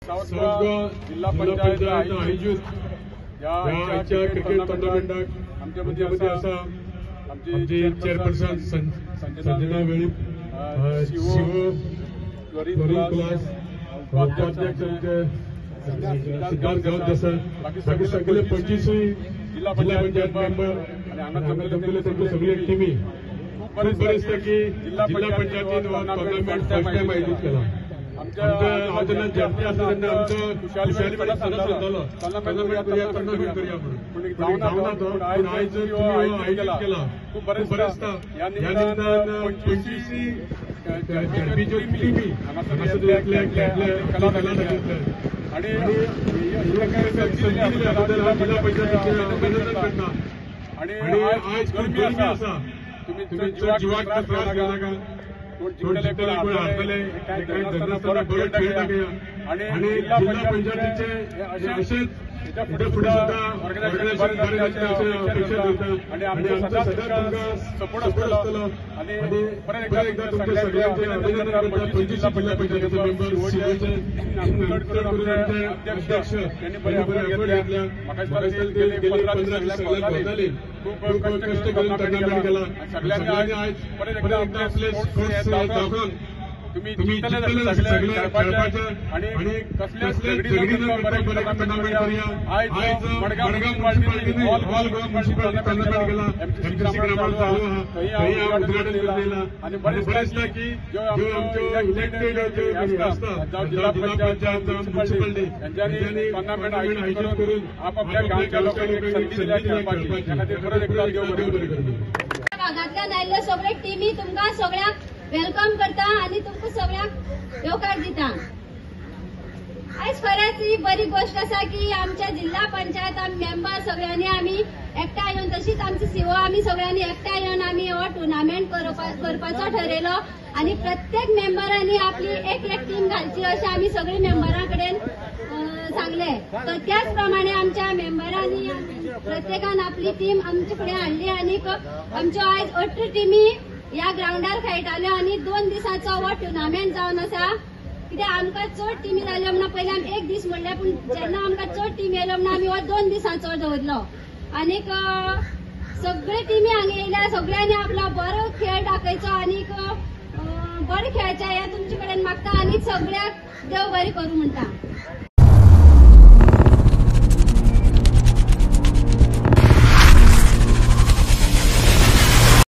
South Goa जिल्हा पंचायत आयोजित ह्या आयच्या क्रिकेट टुर्नामेंटाक आमचे मदीं आसा आमचे चेअरपर्सन संजना वेळीप, शिव क्लास, उपाध्यक्ष आमचे सिद्धार्थ गांवस आसा, बाकी सगळे 25 जिल्हा पंचायत मेंबर आनी हांगा जमलेले तांच्यो सगळे टिमी. खूब बरें दिसता की जिल्हा पंचायतीन हो टुर्नामेंट फर्स्ट टायम आयोजीत केला. आमच्या हांव जेन्ना जेमटी आसता तेन्ना आमचो खुशाली सदांच सांगतालो टुर्नामेंट करुया, टुर्नामेंट करुया म्हणून, पूण जावना तो. पूण आयज तुमी हो आयोजीत केला, खूब बरें दिसता. ह्या निमतान 25 झेडपीच्यो टिमी हांगासर येतले, खेळटले, कला दाखयतले आनी संदी दिल्या बद्दल हांव जिल्हा पंचायतीचें अभिनंदन करता. आनी आयज खूब गरमी आसा, तुमी चड जिवाक त्रास घेवनाका, कोण जिखतले कोण हारतले कांय धरनासतना बरो खेळ दाखया. आनी जिल्हा पंचायतीचे अशेंच फुडें फुडें सुद्दां ऑर्गनायझेशन बरें जातलें अशें अपेक्षा दवरता. आनी आमचो सदांच तुमकां सपोर्ट आसतलो. आनी परत एकदा तुमच्या सगळ्यांचें अभिनंदन करता. 25 जिल्हा पंचायतीचे मेंबर, शिवोचे, चड करून आमचे अध्यक्ष त्यांनी बरे एफर्ट घेतल्या. म्हाका दिसता गेले 15 दीस सगळ्याक भोंवताली, खूब कश्ट करून टुर्नामेंट केला. सगळ्यांनी आयज परत एकदा आपले स्पोर्ट्स दाखोवन तुम्ही जिंकतले सगळे खेळपाचे आनी कसलेच झगडी न करता बरें टुर्नामेंट करुया. आयज मडगांव मुन्सिपालिटीन ऑल गोवा मुन्सिपालिटी टुर्नामेंट केला, एमसीसी ग्राउंड चालू आहा, थंय हांव उद्घाटन करून येयला. आनी बरें दिसता की ज्यो आमच्यो इलेक्टेड ज्यो आसता, जावं जिल्हा पंचायत, जावं मुन्सिपालिटी, हेंच्यांनी टुर्नामेंट आयोजीत करून आपापल्या गांवच्या लोकांक एक संदी दिल्या खेळपाची. त्या खातीर परत एकदा देव बरें करूं. भागांतल्यान आयिल्ल्यो सगळे टिमी तुमकां सगळ्यांक welcome करता आनी तुमकां सगळ्यांक येवकार दिता. आयज खरेंच ही बरी गोश्ट आसा की आमच्या जिल्हा पंचायत मेंबर सगळ्यांनी आमी एकठांय येवन, तशीच आमची सीओ आमी सगळ्यांनी एकठांय येवन आमी हो टुर्नामेंट करपाचो ठरयलो आनी प्रत्येक मेंबरांनी आपली एक एक टीम घालची अशें आमी सगळी मेंबरां कडेन सांगले. तर त्याच प्रमाणे आमच्या मेंबरांनी प्रत्येकान आपली टीम आमचे फुडें हाडली आनी आमच्यो आयज 18 टिमी ह्या ग्रावंडार खेळटाल्यो आनी 2 दिसांचो हो टुर्नामेंट जावन आसा. कित्याक आमकां चड टिमी जाल्यो म्हणून पयलीं आमी 1 दीस म्हणलें, पूण जेन्ना आमकां चड टिमी येयल्यो म्हणून आमी हो 2 दिसांचो दवरलो. आनीक सगळे टिमी हांगा येयल्या, सगळ्यांनी आपलो बरो खेळ दाखयचो आनीक बरें खेळचें हें तुमचे कडेन मागता आनी सगळ्यांक देव बरें करूं म्हणटा.